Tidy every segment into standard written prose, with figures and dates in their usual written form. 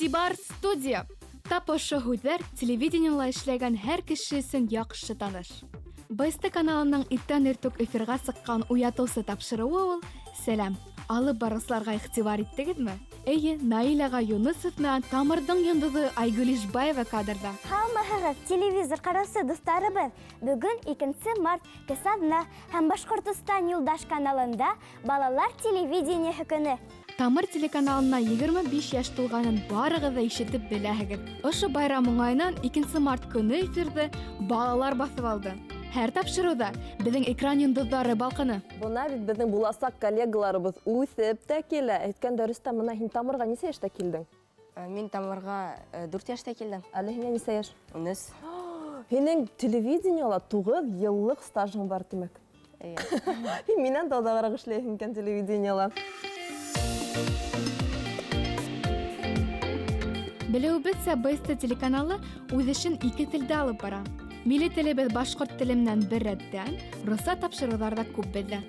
Игътибар, студия! Тап ошо һүҙҙәр телевидениела эшләгән һәр кеше өсөн яҡшы таныш. БСТ каналының иртән иртүк эфирға сыҡҡан уятыусы тапшырыуы ул «Сәләм». Алып барыусыларға иғтибар иттегеҙме? Эйе, Наил ағай Юнысов менән Тамырҙың йондоҙо Айгөл Ишбаева кадрҙа. Һаумыһығыҙ, телевизор ҡараусы дуҫтарыбыҙ! Бөгөн 2 март, кесе аҙна һәм Башҡортостан юлдаш каналында балалар телевидениеһы көнө. Тамыр телеканалына 25 йәш тулғанын барығыҙ ҙа ишетеп беләһегеҙ. Ошо байрам уңайынан 2 март көнө эфирҙы балалар баҫып алды. Һәр тапшырыуҙа беҙҙең экран йондоҙҙары балҡыны. Бына бит беҙҙең буласаҡ коллегаларыбыҙ үҫеп тә килә. Әйткән дәрестә бына һин Тамырға нисә йәштә килдең? Мин Тамырға 4 йәштә килдем. Әле һиңә нисә йәш? 13. Һинең телевидениела 9 йыллыҡ стажың бар, тимәк. Эйе. Һин минән дә оҙағыраҡ эшләйһең икән телевидениела. Белеүебеҙсә, БСТ телеканалы үҙ эшен ике телдә алып бара. Милли телебеҙ башҡорт теле менән бер рәттән, русса тапшырыуҙар ҙа күп беҙҙә.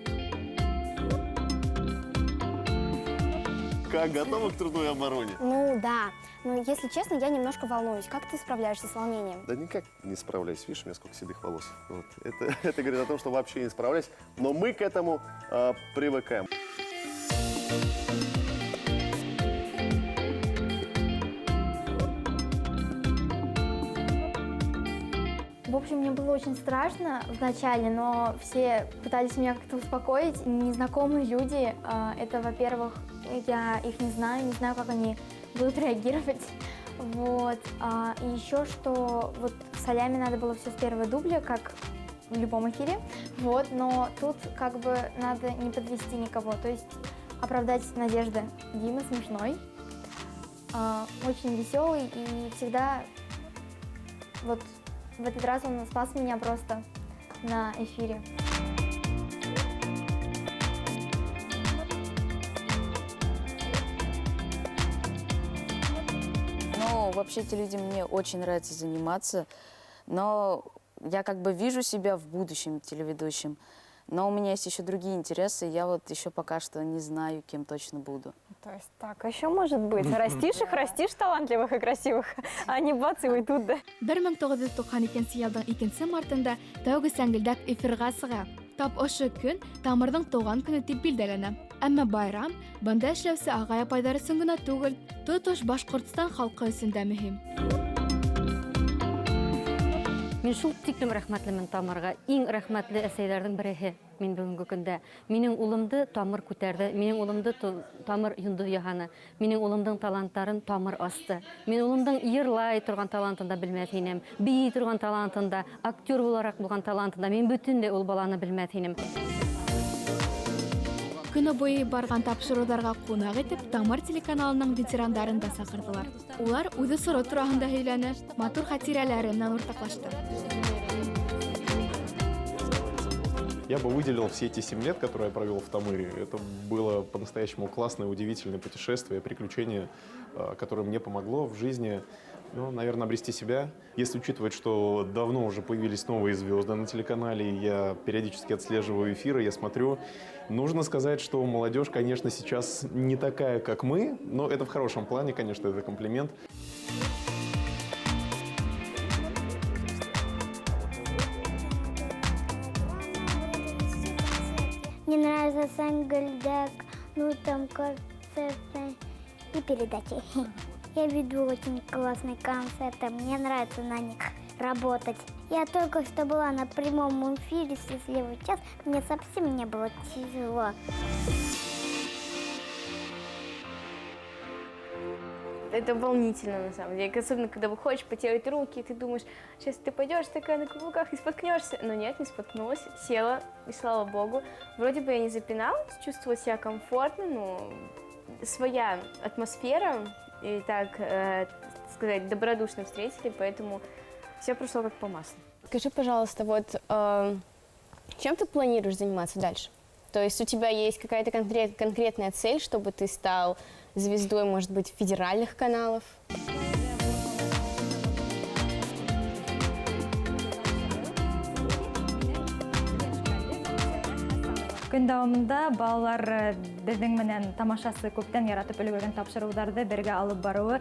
Как, готова к труду и обороне? Ну да, но если честно, я немножко волнуюсь. Как ты справляешься с волнением? Да никак не справляюсь. Видишь, у меня сколько седых волос. Вот. Это говорит о том, что вообще не справляюсь. Но мы к этому привыкаем. Мне было очень страшно вначале, но все пытались меня как-то успокоить. Незнакомые люди, это, во-первых, я их не знаю, не знаю, как они будут реагировать. И еще, что в Саляме надо было все с первого дубля, как в любом эфире. Но тут надо не подвести никого, то есть оправдать надежды. Дима смешной, очень веселый и всегда в этот раз он спас меня просто на эфире. Вообще телевидением мне очень нравится заниматься, но я вижу себя в будущем телеведущим, но у меня есть еще другие интересы, я еще пока что не знаю, кем точно буду. То есть так еще может быть. Растишь их, растишь талантливых и красивых, а они бац и уйдут, да? Бер мең туғыҙ йөҙ туҡһан икенсе йылдың 2 мартында тәүге сәңгелдәк эфирға сыға. Тап ошо көн Тамырҙың тыуған көнө тип билдәләнә. Әммә байрам бында эшләүсе ағай-апайҙар өсөн генә түгел, тотош Башҡортостан халҡы өсөн дә мөһим. Мин шул тиклем рәхмәтлемен Тамырға. Иң рәхмәтле әсәйҙәрҙең береһе мин бөгөнгө көндә. Минең улымды Тамыр күтәрҙе, минең улымды Тамыр йондоҙ яһаны, минең улымдың таланттарын Тамыр асты. Мин улымдың йырлай торған талантын да белмәҫ инем, бейей торған талантын да, актер булараҡ булған талантын да, мин бөтөнләй ул баланы белмәҫ инем. Көнө буйы барған тапшырыуҙарға ҡунаҡ итеп Тамыр телеканалының ветерандарын да саҡырҙылар. Улар үҙе осоро тураһында һөйләне, матур хәтирәләре менән уртаҡлашты. Я бы выделил все эти 7 лет, которые я провел в Тамыре. Это было по-настоящему классное, удивительное путешествие, приключение, которое мне помогло в жизни, наверное, обрести себя. Если учитывать, что давно уже появились новые звезды на телеканале, я периодически отслеживаю эфиры, я смотрю. Нужно сказать, что молодежь, конечно, сейчас не такая, как мы, но это в хорошем плане, конечно, это комплимент. Мне нравится Сангельдек, там концерты и передачи. Я веду очень классные концерты, мне нравится на них работать. Я только что была на прямом эфире «Счастливый час», мне совсем не было тяжело. Это волнительно, на самом деле, особенно когда выходишь, потеют руки, ты думаешь, сейчас ты пойдешь такая на каблуках и споткнешься. Но нет, не споткнулась, села, и слава богу. Вроде бы я не запиналась, чувствовала себя комфортно, но своя атмосфера, и так сказать, добродушно встретили, поэтому все прошло как по маслу. Скажи, пожалуйста, чем ты планируешь заниматься дальше? То есть у тебя есть какая-то конкретная цель, чтобы ты стал звездой, может быть, федеральных каналов? Көн дауамында балалар беҙҙең менән тамашасы күптән яратып өлгөргән тапшырыуҙарҙы бергә алып барыуы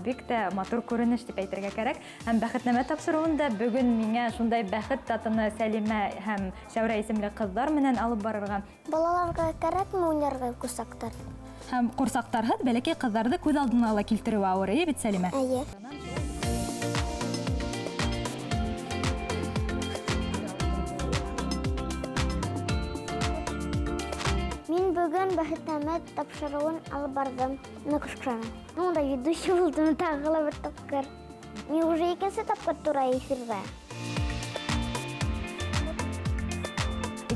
бик тә матур күренеш тип әйтергә кәрәк. Һәм Бәхетнамә тапшырыуында бөгөн миңә шундай бәхет татыны Сәлимә һәм Шәүрә исемле ҡыҙҙар менән алып барырға. Балаларға кәрәкме уйнарға ҡурсаҡтар? Һәм ҡурсаҡтарһыҙ бәләкәй ҡыҙҙарҙы күҙ алдына ла килтереү ауыр, эйе бит, Сәлимә? Эйе. Мин бөгөн Бәхетнамә тапшырыуын алып барҙым. Ныҡышҡанмын. Ну, да, ведущий булдым тағы ла бер тапҡыр. Мин уже икенсе тапҡыр тура эфирҙа.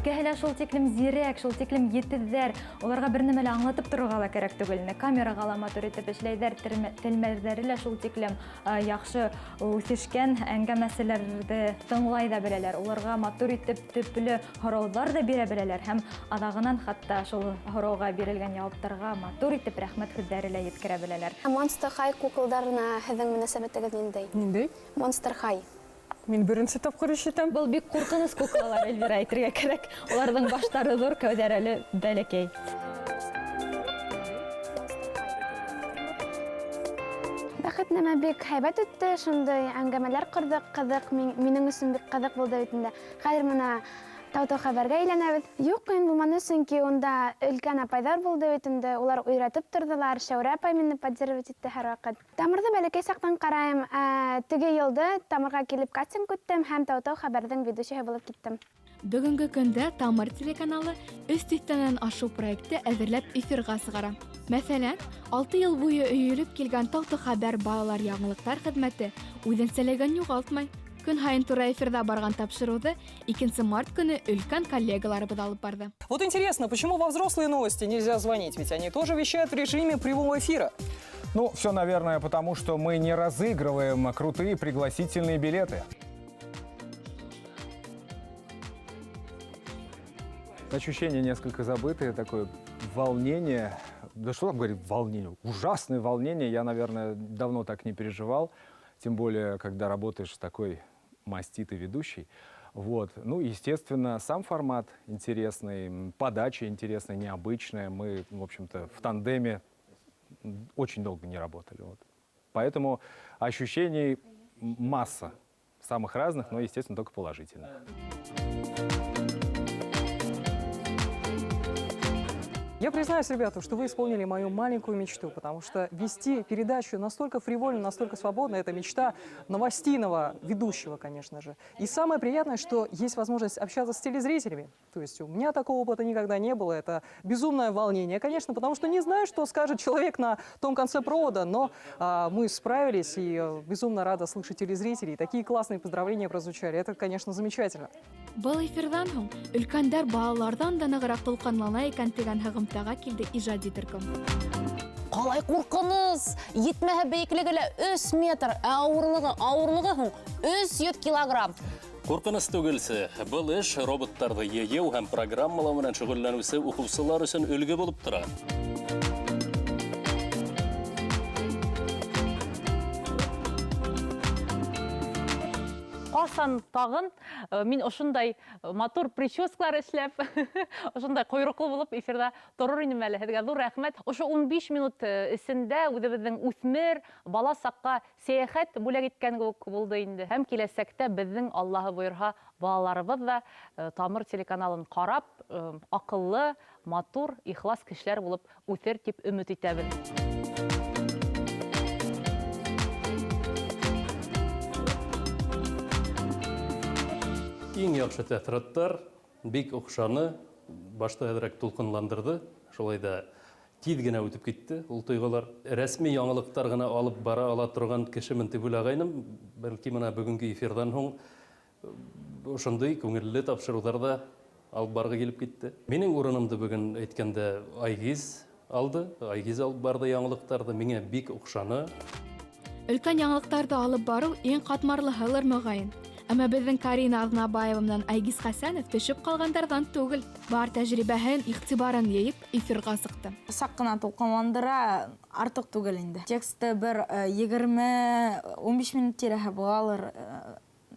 Икеһе лә шул тиклем зирәк, шул тиклем етеҙҙәр. Уларға бер нәмә лә аңлатып торорға ла кәрәк түгел. Камераға ла матур итеп эшләйҙәр, телмәрҙәре лә шул тиклем яҡшы үҫешкән, әңгәмәселәрҙе тыңлай ҙа беләләр. Уларға матур итеп төплө һорауҙар ҙа бирә беләләр. Һәм аҙағынан хатта шул һорауға бирелгән яуаптарға матур итеп рәхмәт һүҙҙәре лә еткерә беләләр. Монстр Хай куклдарына һеҙҙең мөнәсәбәтегеҙ ниндәй? Ниндәй? Монстр Хай. Мин беренсе тапҡыр ишетәм. Был бик ҡурҡыныс куклалар, Эльвира, әйтергә кәрәк. Уларҙың баштары ҙур, кәүҙәре әле бәләкәй. Бәхетнамә бик һәйбәт үтте, шундай әңгәмәләр ҡорҙоҡ, ҡыҙыҡ, минең өсөн бик ҡыҙыҡ булды бит инде. Хәҙер мына Тау-тау хәбәргә әйләнәбеҙ. Юҡ, ҡыйын булманы, сөнки унда өлкән апайҙар булды бит инде, улар өйрәтеп торҙолар, Шәүрә апай мине поддерживать итте һәр ваҡыт. Тамырҙы бәләкәй саҡтан ҡарайым, теге йылды Тамырға килеп кастинг үттем һәм Тау-тау хәбәрҙең ведущийһы булып киттем. Бөгөнгө көндә Тамыр телеканалы өс тиҫтәнән ашыу проекты әҙерләп эфирға сығара. Мәҫәлән, 6 йыл буйы өйөлөп килгән Тау-тау хәбәр балалар яңылыҡтар хеҙмәте үҙенсәлеген юғалтмай. Көн һайын тура эфирҙа барған тапшырыуҙы 2 март көнө өлкән коллегаларыбыҙ алып барҙы. Вот интересно, почему во взрослые новости нельзя звонить? Ведь они тоже вещают в режиме прямого эфира. Все, наверное, потому что мы не разыгрываем крутые пригласительные билеты. Ощущение несколько забытое, такое волнение. Да что там говорить, волнение? Ужасное волнение. Я, наверное, давно так не переживал. Тем более, когда работаешь с такой маститой ведущей. Естественно, сам формат интересный, подача интересная, необычная. Мы, в общем-то, в тандеме очень долго не работали. Поэтому ощущений масса, самых разных, но, естественно, только положительных. Я признаюсь, ребята, что вы исполнили мою маленькую мечту, потому что вести передачу настолько фривольно, настолько свободно, это мечта новостейного ведущего, конечно же. И самое приятное, что есть возможность общаться с телезрителями. То есть у меня такого опыта никогда не было. Это безумное волнение, конечно, потому что не знаю, что скажет человек на том конце провода, но мы справились, и безумно рада слышать телезрителей. Такие классные поздравления прозвучали. Это, конечно, замечательно. Был эфирҙан һуң өлкәндәр балаларҙан да нығыраҡ тулҡынлана икән тигән һығымтаға килде ижади төркөм. Ҡалай ҡурҡыныс! Етмәһә бейеклеге лә өс метр, ә ауырлығы һуң 300 килограмм. Ҡурҡыныс түгелсе, был эш роботтарҙы йыйыу һәм программалау менән шөғөлләнеүсе уҡыусылар өсөн өлгө булып тора. Ҡасан тағын мин ошондай матур прическалар эшләп, ошондай ҡойроҡло булып эфирҙа торор инем әле. Һеҙгә ҙур рәхмәт. Ошо 15 минут эсендә үҙебеҙҙең үҫмер бала саҡҡа сәйәхәт бүләк иткән кеүек булды инде. Һәм киләсәктә беҙҙең Аллаһы бойорһа балаларыбыҙ да Тамыр телеканалын ҡарап, аҡыллы, матур, ихлас кешеләр булып үҫер тип өмөт итәбеҙ. Иң яҡшы тәьҫораттар бик оҡшаны, башта әҙерәк тулҡынландырҙы, шулай да тиҙ генә үтеп китте ул тойғолар. Рәсми яңылыҡтар ғына алып бара ала торған кешемен тип уйлағайным, бәлки мына бөгөнгө эфирҙан һуң ошондай күңелле тапшырыуҙар ҙа алып барғы килеп китте. Минең урынымды бөгөн әйткәндә Айгиз алды, Айгиз алып барҙы яңылыҡтарҙы, миңә бик оҡшаны. Өлкән яңылыҡтарҙы алып барыу иң ҡатмарлыһылыр мөғайын. Әммә беҙҙең Карина Аҙнабаева менән Айгиз Хәсәнов төшөп ҡалғандарҙан түгел. Бар тәжрибәһен, иғтибарын йыйып эфирға сыҡты. Саҡ ҡына тулҡынландыра, артыҡ түгел инде. Тексты бер егерме, ун биш минут тирәһе булалыр,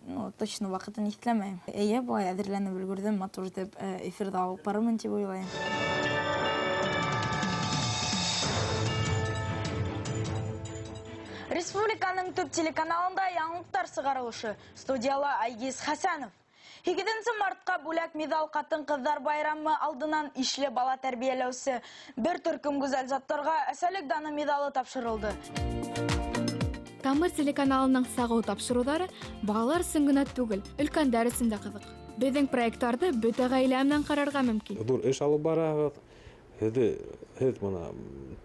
Ну, точно ваҡытын иҫләмәйем. Эйе, былай әҙерләнеп өлгөрҙөм, матур итеп эфирҙа алып барырмын тип уйлайым. Республиканың төп телеканалында яңылыҡтар сығарылышы. Студияла Айгиз Хәсәнов. 8 мартҡа бүләк миҙал ҡатын-ҡыҙҙар байрамы алдынан ишле бала тәрбиәләүсе бер төркөм гүзәл заттарға әсәлек даны миҙалы тапшырылды. Тамыр телеканалының сағыу тапшырыуҙары балалар өсөн генә түгел, өлкәндәр өсөн дә ҡыҙыҡ. Беҙҙең проекттарҙы бөтә ғаилә менән ҡарарға мөмкин. Ҙур эш алып бараһығыҙ. Һеҙ бына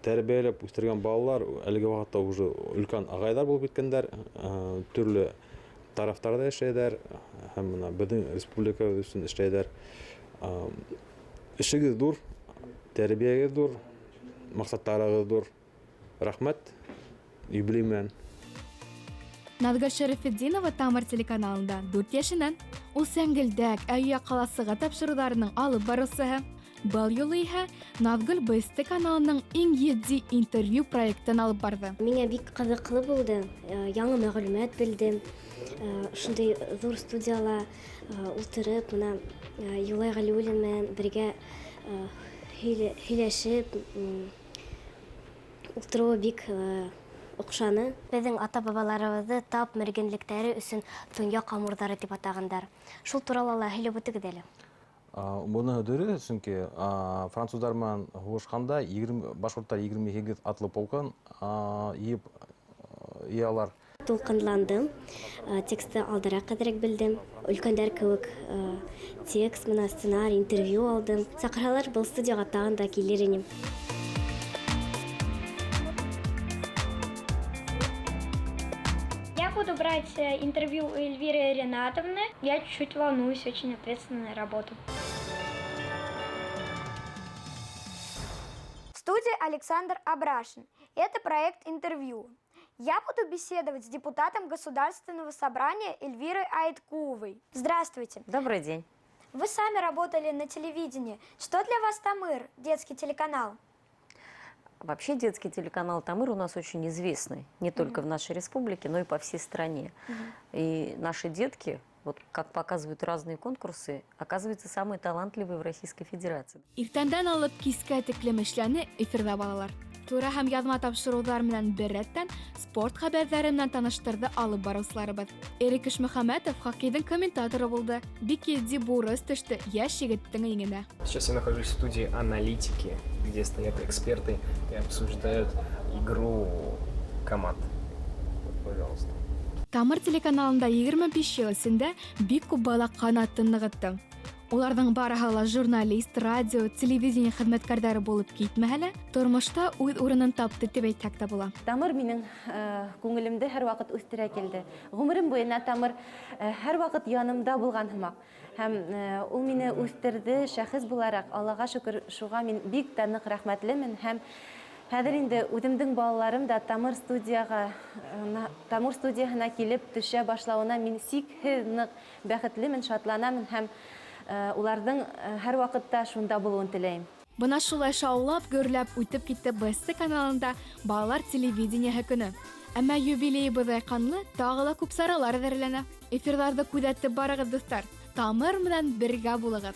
тәрбиәләп үҫтергән балалар әлеге ваҡытта уже өлкән ағайҙар булып киткәндәр, төрлө тарафтарҙа эшләйҙәр һәм бына беҙҙең республика өсөн эшләйҙәр. Эшегеҙ ҙур, тәрбиәгеҙ ҙур, маҡсаттарығыҙ ҙур. Рәхмәт юбилей менән. Наҙгөл Шәрәфетдинова Тамыр телеканалында 4 йәшенән. Ул Сәңгелдәк, Әйүә ҡаласығы тапшырыуҙарының алып барыусыһы. Был юлы иһә Наҙгөл БСТ каналының иң етди интервью проектын алып барҙы. Миңә бик ҡыҙыҡлы булды, яңы мәғлүмәт белдем. Шундай ҙур студияла ултырып, бына Юлай Ғәлиуллин менән бергә һөйләшеп ултырыуы бик оҡшаны. Беҙҙең ата-бабаларыбыҙҙы тап мәргәнлектәре өсөн донъя ҡамурҙары тип атағандар. Шул турала ла һөйләп үтегеҙ әле. Быныһы дөрөҫ, сөнки француздар менән һуғышҡанда башҡорттар 28 атлы полкын йыйып йыялар. Тулҡынландым, текстты алдараҡ әҙерәк белдем. Өлкәндәр кеүек текст, бына сценарий, интервью алдым. Саҡырһалар, был студияға тағын да килер инем. Я буду брать интервью у Эльвиры Ринатовны. Я чуть-чуть волнуюсь, очень ответственная работа. В студии Александр Абрашин. Это проект «Интервью». Я буду беседовать с депутатом Государственного собрания Эльвирой Айткуловой. Здравствуйте. Добрый день. Вы сами работали на телевидении. Что для вас Тамыр, детский телеканал? Вообще детский телеканал «Тамыр» у нас очень известный, не только в нашей республике, но и по всей стране. И наши детки, вот как показывают разные конкурсы, оказываются самые талантливые в Российской Федерации. Иртәндән алып кискә тиклем эшләне эфирҙа балалар. Тура һәм яҙма тапшырыуҙар менән бер рәттән спорт хәбәрҙәре менән таныштырҙы алып барыусыларыбыҙ. Эрик Ишмөхәмәтов хоккейҙың комментаторы булды. Бик етди бурыс төштө йәш егеттең иңенә. Сейчас я нахожусь в студии аналитики, где стоят эксперты и обсуждают игру команд. Вот, пожалуйста. Тамыр телеканалында 25 йыл эсендә бик күп бала ҡанатын нығытты. Уларҙың барыһы ла журналист, радио, телевидение хеҙмәткәрҙәре булып китмәһә лә, тормошта үҙ урынын тапты тип әйтһәк тә була. Тамыр минең күңелемде һәр ваҡыт үҫтерә килде. Ғүмерем буйына Тамыр һәр ваҡыт янымда булған һымаҡ. Һәм ул мине үҫтерҙе шәхес булараҡ. Аллаға шөкөр, шуға мин бик тә ныҡ рәхмәтлемен. Һәм хәҙер инде үҙемдең балаларым да Тамыр студияһына килеп төшә башлауына мин сикһеҙ ныҡ бәхетлемен, шатланамын һәм уларҙың һәр ваҡытта шунда булыуын теләйем. Бына шулай шаулап, гөрләп үтеп китте БСТ каналында балалар телевидениеһы көнө. Әммә юбилейыбыҙ айҡанлы тағы ла күп саралар әҙерләнә. Эфирҙарҙы күҙәтеп барығыҙ, дуҫтар. Тамыр менән бергә булығыҙ.